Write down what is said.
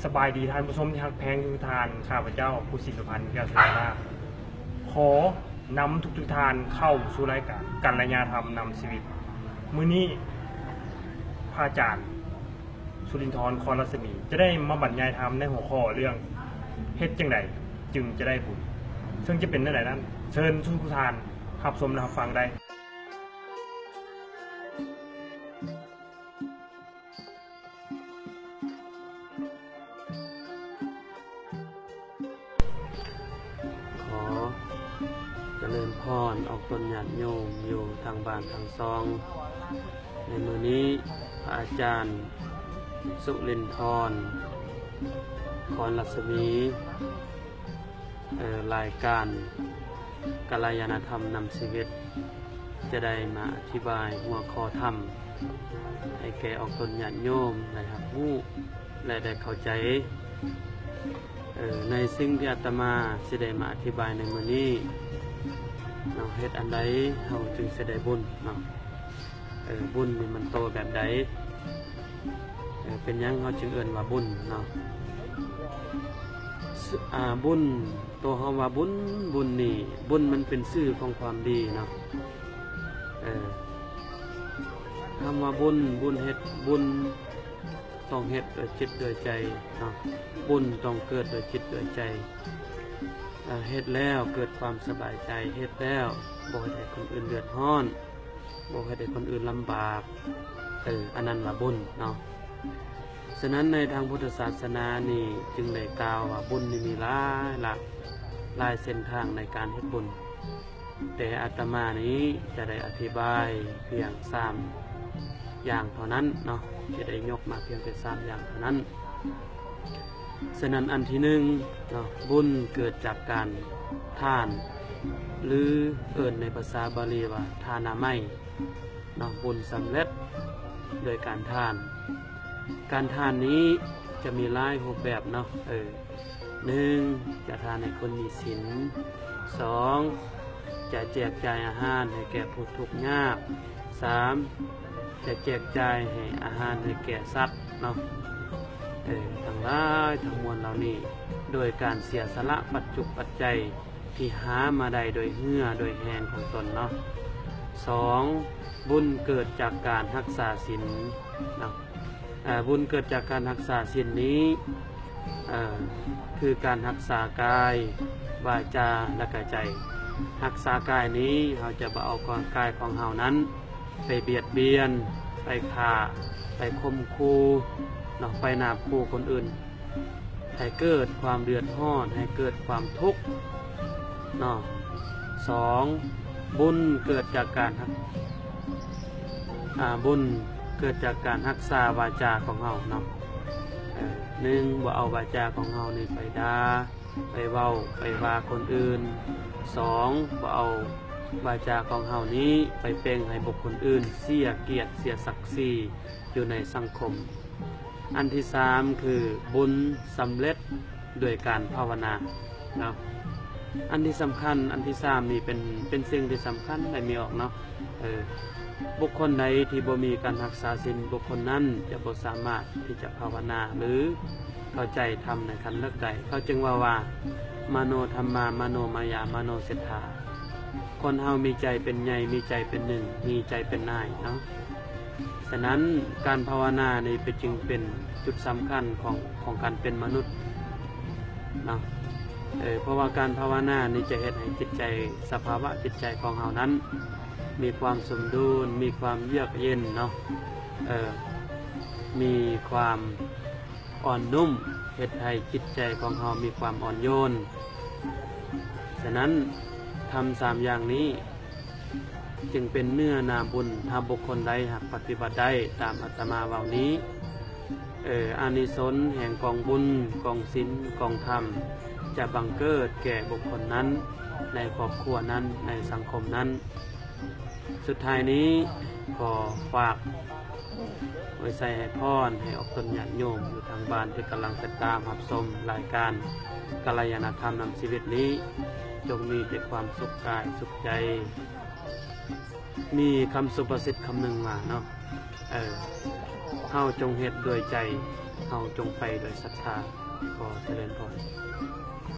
ສະບາຍດີທ່ານຜູ້ຊົມທີ່ຮັກແພງທຸກທ່ານ, ຂ້າພະເຈົ້າ ພູສິດສຸພັນ ແກ້ວສຸລາລາບ ຂໍນຳທຸກໆທ່ານເຂົ້າສູ່ລາຍການກັນລະຍານະທຳນຳຊີວິດ. ມື້ນີ້ພະອາຈານ ສຸລິນທອນ ຄອນລັດສະໝີ ຈະໄດ້ມາບັນຍາຍທຳໃນຫົວຂໍ້ເລື່ອງ ເຮັດຈັ່ງໃດຈຶ່ງຈະໄດ້ບຸນ, ເຊິ່ງຈະເປັນແນວໃດນັ້ນ ເຊີນທຸກທ່ານຮັບຊົມ ແລະ ຮັບຟັງໄດ້. ຂໍຈະເລີນພອນອອກຕົນຍາດໂຍມຢູ່ທາງບ້ານທາງຊ່ອງ. ໃນມື້ນີ້ພະອາຈານ ສຸລິນທອນ ຄອນລັດສະໝີ ເອີ ລາຍການກັນລະຍານະທຳນຳຊີວິດ ຈະໄດ້ມາອະທິບາຍຫົວຂໍ້ທຳ ໃຫ້ແກ່ອອກຕົນຍາດໂຍມໄດ້ຮັບຮູ້ ແລະ ໄດ້ເຂົ້າໃຈ ເອີ ໃນສິ່ງທີ່ອາດຕະມາຊິໄດ້ມາອະທິບາຍໃນມື້ນີ້ເນາະ. ເຮັດອັນໃດເຮົາຈຶ່ງຊິໄດ້ບຸນເນາະ? ເອີ ບຸນນີ້ມັນໂຕແບບໃດ? ເອີ ເປັນຫຍັງເຮົາຈຶ່ງເອີ້ນວ່າບຸນເນາະ? ອາ ບຸນ, ໂຕເຮົາວ່າບຸນ, ບຸນນີ້, ບຸນມັນເປັນຊື່ຂອງຄວາມດີເນາະ. ເອີ ຄຳວ່າບຸນ, ບຸນເຮັດ, ບຸນຕ້ອງເຮັດດ້ວຍຈິດດ້ວຍໃຈເນາະ, ບຸນຕ້ອງເກີດດ້ວຍຈິດດ້ວຍໃຈ. ເຮັດແລ້ວເກີດຄວາມສະບາຍໃຈ, ເຮັດແລ້ວບໍ່ເຮັດໃຫ້ຄົນອື່ນເດືອດຮ້ອນ, ບໍ່ເຮັດໃຫ້ຄົນອື່ນລຳບາກ, ເອີ ອັນນັ້ນວ່າບຸນເນາະ. ສະນັ້ນໃນທາງພຸດທະສາສະໜານີ້ຈຶ່ງໄດ້ກ່າວວ່າບຸນນີ້ມີຫຼາຍລະ ຫຼາຍເສັ້ນທາງໃນການເຮັດບຸນ, ແຕ່ອາດຕະມານີ້ຈະໄດ້ອະທິບາຍພຽງສາມຢ່າງເທົ່ານັ້ນເນາະ, ຈະໄດ້ຍົກມາພຽງແຕ່ສາມຢ່າງເທົ່ານັ້ນ. ສະນັ້ນອັນທີໜຶ່ງເນາະ, ບຸນເກີດຈາກການທານ ຫຼື ເອີ້ນໃນພາສາບາລີວ່າທານາໄມເນາະ, ບຸນສຳເລັດໂດຍການທານ. ການທານນີ້ຈະມີຫຼາຍຮູບແບບເນາະ, ເອີ ໜຶ່ງ ຈະທານໃຫ້ຄົນມີສິນ, ສອງ ຈະແຈກຈ່າຍອາຫານໃຫ້ແກ່ຜູ້ທຸກຍາກ, ສາມ ຈະແຈກຈ່າຍໃຫ້ອາຫານໃຫ້ແກ່ສັດເນາະ. ເອີ ທັງຫຼາຍທັງມວນເຫຼົ່ານີ້ ໂດຍການເສຍສະຫຼະປັດຈຸປັດໄຈທີ່ຫາມາໄດ້ໂດຍເຫື່ອໂດຍແຮງຂອງຕົນເນາະ. ສອງ ບຸນເກີດຈາກການຮັກສາສິນເນາະ. ອາ ບຸນເກີດຈາກການຮັກສາສິນນີ້ ເອີ ຄືການຮັກສາກາຍ, ວາຈາ ແລະ ກະໃຈ. ຮັກສາກາຍນີ້ ເຮົາຈະບໍ່ເອົາກາຍຂອງເຮົານັ້ນໄປບຽດບຽນ, ໄປຂ້າ, ໄປຂົ່ມຂູ່ເນາະ, ໄປນາບຂູ່ຄົນອື່ນ ໃຫ້ເກີດຄວາມເດືອດຮ້ອນ, ໃຫ້ເກີດຄວາມທຸກເນາະ. ສອງ ບຸນເກີດຈາກການຮັກ ອາ ບຸນເກີດຈາກການຮັກສາວາຈາຂອງເຮົາເນາະ. ເອີ ໜຶ່ງ ບໍ່ເອົາວາຈາຂອງເຮົານີ້ໄປດ່າ, ໄປເວົ້າ, ໄປວ່າຄົນອື່ນ. ສອງ ບໍ່ເອົາວາຈາຂອງເຮົານີ້ໄປເປັ່ງໃຫ້ບຸກຄົນອື່ນເສຍກຽດ, ເສຍສັກສີຢູ່ໃນສັງຄົມ. ອັນທີສາມ ຄືບຸນສຳເລັດດ້ວຍການພາວະນາເນາະ. ອັນທີ່ສຳຄັນ ອັນທີສາມນີ້ເປັນ, ເປັນສິ່ງທີ່ສຳຄັນ ແລະ ມີອອກເນາະ. ເອີ ບຸກຄົນໃດທີ່ບໍ່ມີການຮັກສາສິນ, ບຸກຄົນນັ້ນຈະບໍ່ສາມາດທີ່ຈະພາວະນາ ຫຼື ເຂົ້າໃຈທຳໃນຂັ້ນເລິກໄດ້. ເຂົາຈຶ່ງເວົ້າວ່າ ມະໂນທຳມາ ມະໂນມາຍາ ມະໂນເສດຖາ. ຄົນເຮົາມີໃຈເປັນໃຫຍ່, ມີໃຈເປັນໜຶ່ງ, ມີໃຈເປັນນາຍເນາະ. ສະນັ້ນ ການພາວະນານີ້ເປັນ, ຈຶ່ງເປັນຈຸດສຳຄັນຂອງ, ຂອງການເປັນມະນຸດເນາະ. ເອີ ເພາະວ່າການພາວະນານີ້ຈະເຮັດໃຫ້ຈິດໃຈ, ສະພາວະຈິດໃຈຂອງເຮົານັ້ນ ມີຄວາມສົມດຸນ, ມີຄວາມເຍືອກເຢັນເນາະ, ເອີ ມີຄວາມອ່ອນນຸ້ມ, ເຮັດໃຫ້ຈິດໃຈຂອງເຮົາມີຄວາມອ່ອນໂຍນ. ສະນັ້ນ ທຳສາມຢ່າງນີ້ຈຶ່ງເປັນເນື້ອນາບຸນ, ຖ້າບຸກຄົນໃດຫາກປະຕິບັດໄດ້ຕາມອາດຕະມາເວົ້ານີ້, ເອີ ອານິສົງແຫ່ງກອງບຸນ, ກອງສິນ, ກອງທຳ ຈະບັງເກີດແກ່ບຸກຄົນນັ້ນ, ໃນຄອບຄົວນັ້ນ, ໃນສັງຄົມນັ້ນ. ສຸດທ້າຍນີ້ ຂໍຝາກໄວ້ໃສ່ໃຫ້ພອນ ໃຫ້ອອກຕົນຍາດໂຍມຢູ່ທາງບ້ານທີ່ກຳລັງຕິດຕາມຮັບຊົມລາຍການກັນລະຍານະທຳນຳຊີວິດນີ້ ຈົ່ງມີແຕ່ຄວາມສຸກກາຍສຸກໃຈ. ມີຄຳສຸພາສິດຄຳໜຶ່ງວ່າເນາະ, ເອີ ເຮົາຈົ່ງເຮັດດ້ວຍໃຈ, ເຮົາຈົ່ງໄປດ້ວຍສັດທາ. ຂໍຈະເລີ